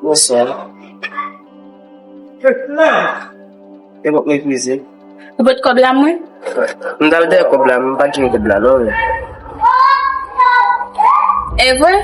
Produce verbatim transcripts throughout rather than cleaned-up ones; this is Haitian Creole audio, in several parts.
Bonswa. E bon, meprize. Ou pot kòb la mwen? M t al dèyè kòb la, m pa t jwenn kòb la non. E vre?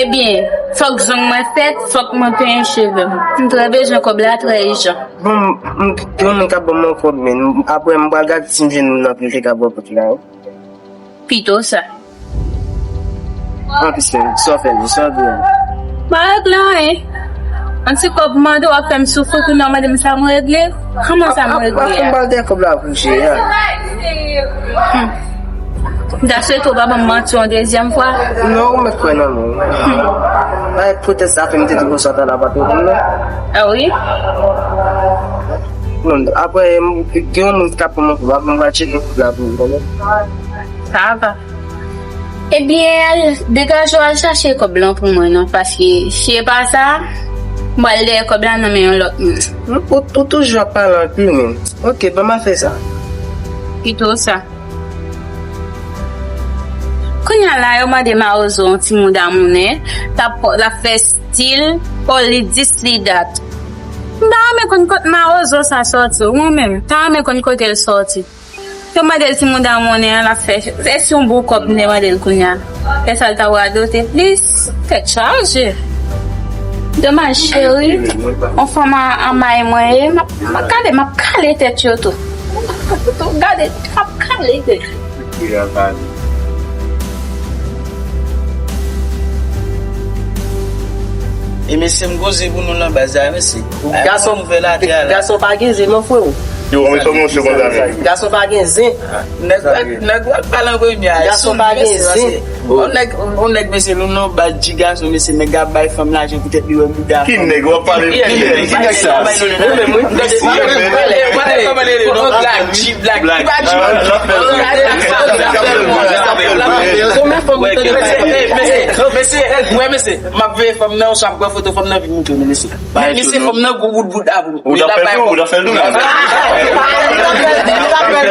Ebyen, fòk zong mwen fèt, fòk mwen penyen cheve m. M trè bezwen kòb la, trè ijan. Bon, m, m, gen yon moun k ap ban m yon kòb, men apre m pral gade si m jwenn moun nan pou m te ka ba w kòb la, wi. Pito sa. An plis, men, sa w fè, sa w di a? M pa regle anyen. Yon ti kòb mande w ap fè m soufri, kounye a w mande m sa m regle? Kòman sa m regle a? Ap, ap, ap, m pral dèyè kòb la pou jere a. Hmm. M ta swete w pa ban m manti yon dezyèm fwa. Non, ou mèt kwè nan mwen. Hmm. Bay pwotèst sa fè m te di konsa ta la pa te vin non. Ah wi? Non, apre, m, gen yon moun k ap pran mwen pou m va tcheke kòb la pou mwen. Sa va. Ebyen, al degaje w al chache kòb lan pou mwen non, paske si e pa sa, m pral dèyè kòb la nan men yon lòt moun. Ou, ou toujou ap pale anpil, men. Ok, ban m al fè sa. Pito sa. Kounye a la, yo mande mawozo yon ti mouda mounen, l ap, l ap fè stil, oh, li dis, li dat. M ta renmen konn kot mawozo sa sòti, ou mwen menm, m ta renmen konn kote l sòti. Yo mande l ti mouda mounen an, l ap fè, se si yon bon kòb m te mande l kounye a. Fè sa l ta radote plis, tèt chaje. Domaj, cheri, yon fanm a, a may mwen ye, m ap, m ap gade, m ap kale tèt yo tou. Gade, m ap kale tèt yo. E mesye, m koze pou nou nan baz la, mesye. Gason, gason pa gen zen non, freo. Yo, mwen kòmanse konn sa, men. Gason pa gen zen. Nèg, nèg, nèg pale an premye a. Gason pa gen zen. On nèg, on nèg, mesye, nou nan baz di gason, mesye, nèg ap bay fanm lajan poutèt li wè bouda. Ki nèg w ap pale? Ki nèg? Ki nèg sa? Ou menm, wi. Black, G Black. Black. Ki pa G Black? Konbyen fanm ou tande? Mesye, mesye, mesye, wè, mesye, m ap veye fanm nan, ou sa ap pran foto fanm nan, vin montre nou, mesye. Mesye, fanm nan gwo bout bout a pou ou. Ou t ap fè l tou, ou t ap fè l tou. M t ap, m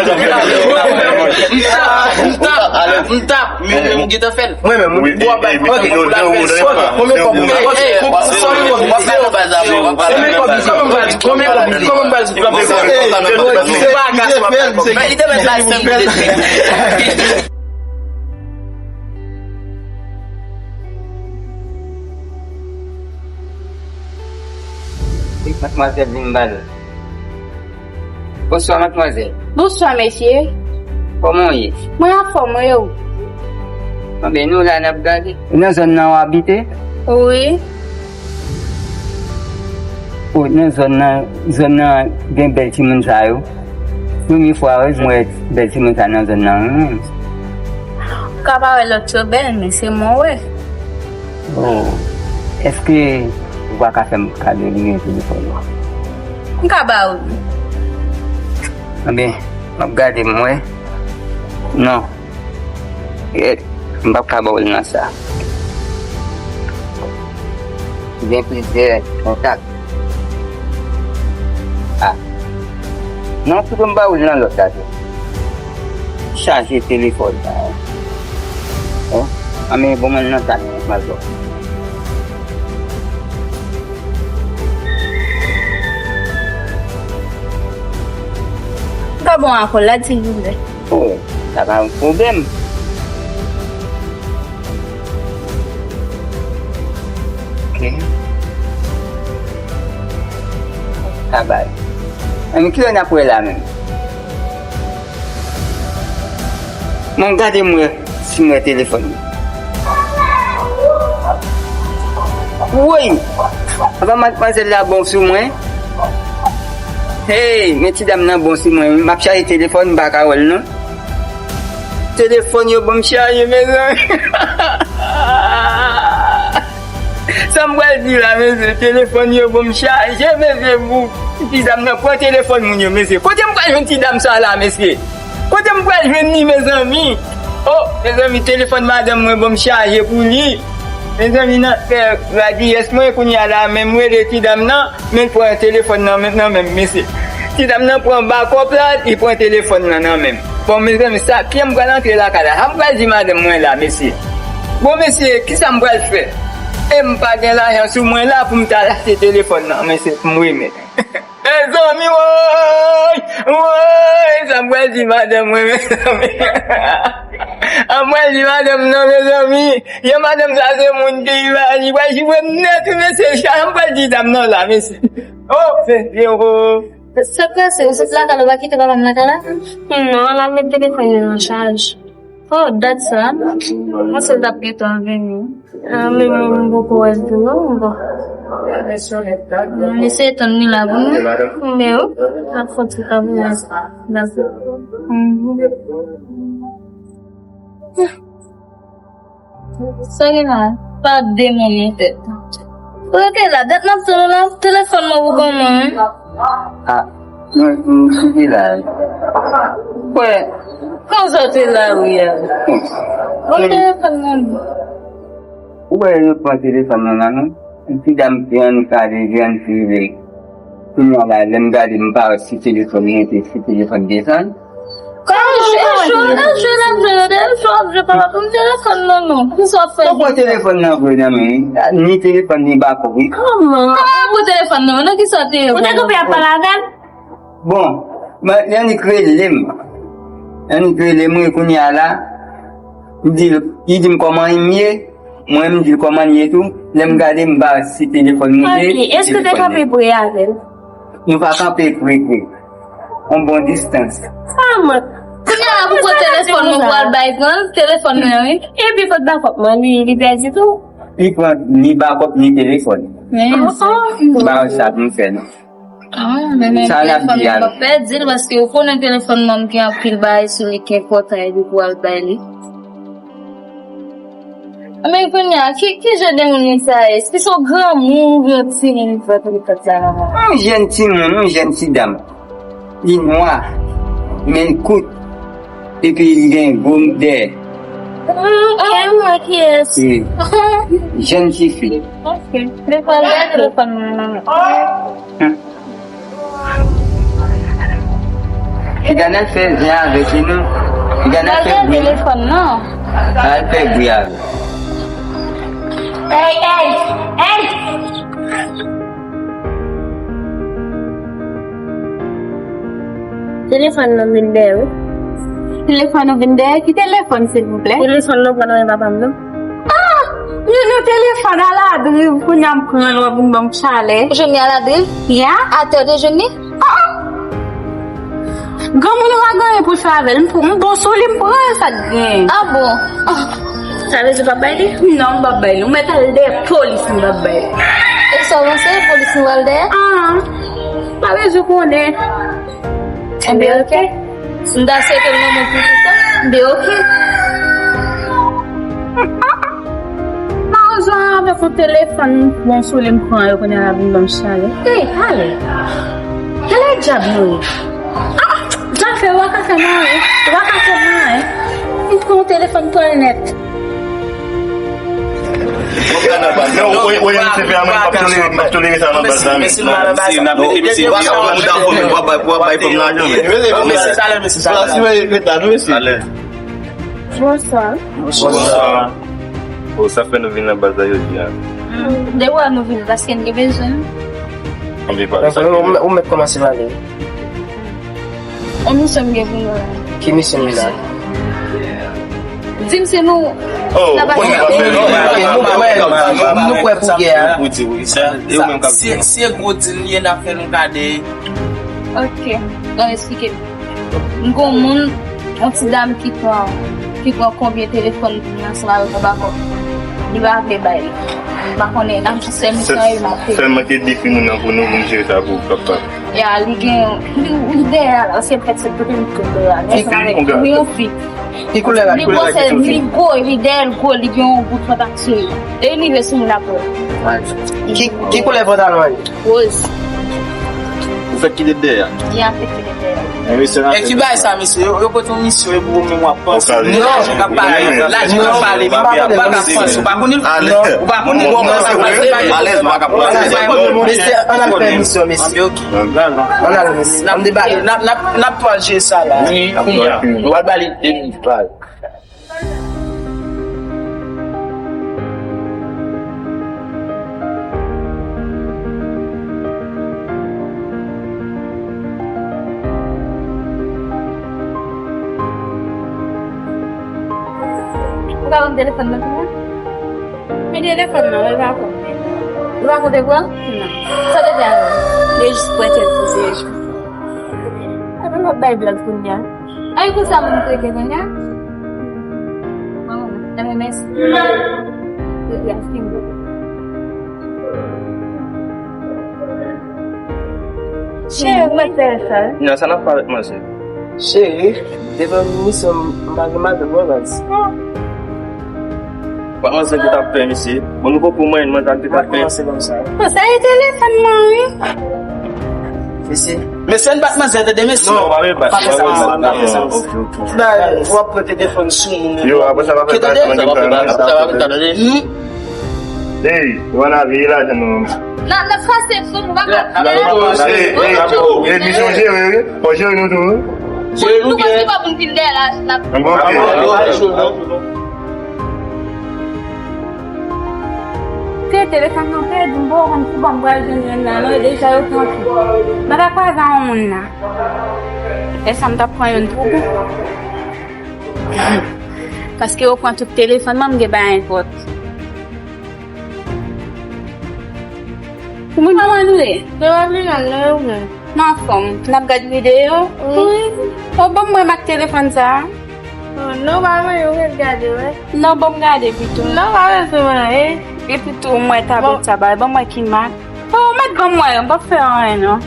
t ap, m t ap, m t ap, men m gentan fè l. Mwen menm, wi. Konbyen kòb? Konbyen kòb? Konbyen kòb? Konbyen kòb? Konbyen kòb? Li te mèt la senk. Wi, madmwazèl, vin ba l. Bonswa, madmwazèl. Bonswa, mesye. Kòman w ye? Mwen anfòm, e ou? Anben, nou la, n ap gade. Nan zòn nan w abite? Wi. O, nan zòn nan, zòn nan gen bèl timoun sa yo. Premye fwa, wi, m wè bèl timoun sa nan zòn nan, wi. Ou ka pa wè lòt yo bèl, men se mwen w wè. Oh, èske ou pa ka fè m kado nimewo telefòn ou? M ka ba ou li. Anben, m ap gade m wè. Non. Eh, m p ap ka ba ou l nan sa. Gen plizyè kontak. Ah. Non, pito m ba ou l nan lòt la tou. Chaje telefòn la. Oh, anben, bon, mwen nan sa, m ap ba ou. Ka bon akò la, silvouplè. Oh, sa pa yon pwoblèm. Ok. Sa bay. Ann, kilè n ap wè la menm? Mwen gade m wè si m wè telefòn nan. Woy! Apa madmwazèl la bon sou mwen? Hey, men ti dam nan bon sou mwen. M ap chaje telefòn, m pa ka wè l non. Telefòn yo ban m chaje, mezanmi. Sa m pral di la, mesye? Telefòn yo ban m chaje, mesye, pou ti dam nan pran telefòn moun yo, mesye. Kote m pral jwenn ti dam sa la, mesye? Kote m pral jwenn li, mezanmi? Oh, mezanmi, telefòn madanm mwen ban m chaje pou li. Mezanmi, nan fè radiyès mwen, kounye a la, menm rele ti dam nan, men l pran telefòn nan, men, nan men m, mesye. Ti dam nan pran bakòp la, li pran telefòn nan, nan men m. Bon, mezanmi, sa, kiyè m pral antre lakay la? Sa m pral di madanm mwen la, mesye? Bon, mesye, kisa m pral fè? E m pa gen lajan sou mwen la pou m ta achte telefòn nan, men se pou m remèt. Mezanmi, woy! Woy! Sa m pral di madanm mwen, mezanmi. Sa m pral di madanm nan, mezanmi. Jan madanm sa se moun ki va, li pral joure m nèt, wi, mesye. Sa m pral di dam nan la, mesye. Oh, se, se, oh. Sa k pase? Ou sot lakay la, ou pa kite papa m lakay la? Non, l al met telefòn li nan chaj. Oh, dat sa. Mwen se l t ap gentan vini. Ah, men mwen, m poko wè l tou non, bon. M eseye tann li la pou nou. Men wi, ap fon ti tann li la. Dakò. Mhm. Sa gen la? Pa demonnen tèt. Ou rete la, dat n ap tann ou la, telefòn mwen pou kòman, wi? Ah, mwen, m sou ki la. Kwè, konsa te la, wi, a. Bon, telefòn nan. Ou wè yo pran telefòn nan nan men m. Ti dam ki annik ale jwenn ti rele. Kounye a la, lè m gade, m pa wè si telefòn li rete, si telefòn desann. Kòman jwe, jwe, jwe, jwe, jwe, jwe, papa, pou m telefòn nan non. Kisa w ap fè? Ou pran telefòn nan vre nan men, wi. Ni telefòn, ni bakòp, wi. Kòman? Kòman w pran telefòn nan? Nan kisa w te ye? Ou te kanpe ap pale avè l? Bon, mwen, annik rele m. Annik rele m, wi, kounye a la. M di l, li di m kòman m ye. Mwen, m di l kòman l ye tou. Lè m gade, m pa wè si telefòn moute. Ok, èske w te kanpe pre avè l? Nou pa kanpe pre, pre. Yon bon distans. Ah, mwen. Kounye a la, pou pran telefòn mwen pou al bay pran l, telefòn mwen, wi. Epi kot bakòp mwen, li, li pèdi tou. Li pran ni bakòp, ni telefòn. Men, ah, ah. M pa wè sa pou m fè, non. Ah, men, men sa n ap telefòn di mwen a. M ap pèdi l, paske ou konnen telefòn mwen gen anpil bagay sou li ki enpòtan epi pou al bay li. Men kounye a, ki, ki jan de moun sa ye? Èske se yon granmoun oubyen yon timoun ki pran telefòn sa nan men l? Yon jèn timoun, yon jèn ti dam. Li nwa, men l kout. Epi li gen gwo dèyè. Hmm, ok, m wè kiyès. Wi. Jèn tifi. Ok. Li pral bay telefòn nan men l. Piga n al fè zen avèk li non. Piga n al fè bri. Telefòn nan. Al fè bri avè l. Ey, ey, ey! Telefòn nan vin dèyè, wi. Telefòn ou vin dèyè? Ki telefòn, silvouplè? Telefòn nan pran nan men papa m nan. Ah! Li nan telefòn a Ladriv, kounye a m pran l, w ap vin ban m chalè. Ou jwenn li a Ladriv? Ya. Atè w te jwenn li? Ah, ah. Granmoun ou pa gen anyen pou l fè avè l. M pou, m bon sou li, m pran sa k gen. Ah bon? Ah. Sa vle di w p ap bay li? Non, m p ap bay li. Ou mèt al dèyè polis, m p ap bay li. E sa w panse, polis nou pral dèyè? Ah, pa bezwen konnen. Enben, ok. M ta swete l lanmou pou tout tan. Enben, ok. Malzwa avèk yon telefòn bon sou li m pran yo kounye a l ap vin ban m chalè. Ey, ale. Ale dyab nou ye. Ah, ah, dyab fè w pa ka fè m anyen. W pa ka fè m anyen. M pran yon telefòn pran l nèt. Non, w, w, w, M C P a mwen, m p ap tolere, m p ap tolere sa nan baz la, men. Non, si n ap mete M C P a, w ap bay fòm lajan, men. Mesye, talè, mesye, talè. Bonswa. Bonswa. Oh, sa fè nou vin nan baz la jodi a? Hmm, depi nou vin, paske n gen bezwen. Anbe pale sa. Ou, ou mèt kòmanse pale. On misyon m gen pou nou la. Ki misyon w la? Di m si nou... Oh, n ap achte. Nou kwè, nou kwè pou gè a. Si, si e gwo dil li ye, n ap fè nou gade. Ok, bon, eksplike m. M gon moun, yon ti dam ki pran, ki pran konbyen telefòn pou mwen ansanm avèk yon bakòp. Li pa vle bay li. M pa konnen, n ap jis fè misyon e m ap peye. Sèlman ke defi moun nan pou nou, pou m jere sa pou papa. Ya, li gen, li, li dèyè la, se pèt se kote m tonbe la. Li ansanm avèk yon fi. Ki koulè l? Li gwo, se, li gwo, li dèyè l gwo, li gen yon bout pantalon sou li. E li rive sou moun ap wè. Ki, ki koulè pantalon an? Woz. Ou fèk kite dèyè a? Li an fèk kite dèyè a. E ki bagay sa, mesye? Yo, yo pote yon misyon, e pou ou menm w ap panse. Non, lajan k ap pale, lajan k ap pale, ou pa ka panse, ou pa konn li, ou pa konn li, ou pa ka panse. Alèz, ou pa ka panse. Mesye, ann al fè misyon, mesye. Ann al, mesye. Ann debake. N ap, n ap, n ap twal jere sa la. Wi, kounye a. W al ba li de minit, twal. Pa konn telefòn nan kounya? Men telefòn nan, mwen pa konn. Ou pa konn te pran? Non. Sa w te fè avè l? Mwen jis prete l pou se jis. Epi m ap bay blag kounya. Ay, pou sa moun trete kounya? Bon, enben, mèsi. Cheri, mwen fè sa. Non, sa n ap pale avèk manzè. Cheri, devan misye m, m pa gen madanm non, baz. Wè manzè ki t ap fè misye. Bon, nou poko mwen, manzè ki t ap fè. Kòmanse kòmsa. Bon, sa e telefòn mwen, wi. Mesye. Mesye, n bat manzè, tande, mesye. Non, pa fè sa, pa fè sa, pa fè sa. Dayè, w ap pran telefòn sou moun. Yo, apre sa, pa fè sa, tande. Sa pa fè sa, tande. Hmm? Ey, ou ann al veye lajan nou. N ap, n ap pase sou nou, pa pase. Ey, ey, ey, nou jere, wi. Fò jere nou tou, wi. Jere nou byen. Pou nou pase pa pou n vin dèyè la, n ap. Bon, ok. Se telefòn nan pèdi, m poko konn si bon m pral jwenn youn nan, non, e deja yo pran tout. Mwen ta kwaze a yon moun nan. E sa m t ap pran youn pou ou. Paske yo pran tout telefòn mwen, m gen bagay vòt. Kouman w ye? Yo pa vle al nan yo menm. Nan fòm, n ap gad videyo. Wi. O, ban m wè m ak telefòn sa a. Oh, non, pa mwen, yo ret gade, wè. Non, ban m gade pito. Non, pa bezwen mwen, eh. Epi tou, m wè tablèt sa ba, ban m wè ki mak. Oh, mèt ban m wè, m p ap fè anyen, non.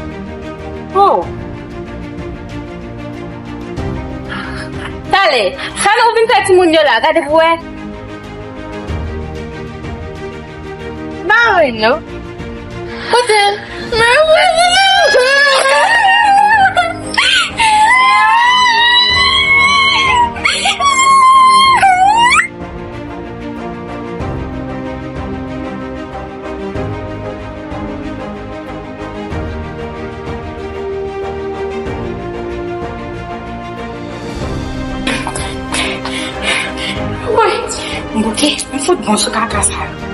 Oh. Talè, sa nou vin fè timoun yo la, gade pou wè. Ba mwen non. Kote? Men mwen. Woy, m bouke, m fout bon sou kaka sa yo.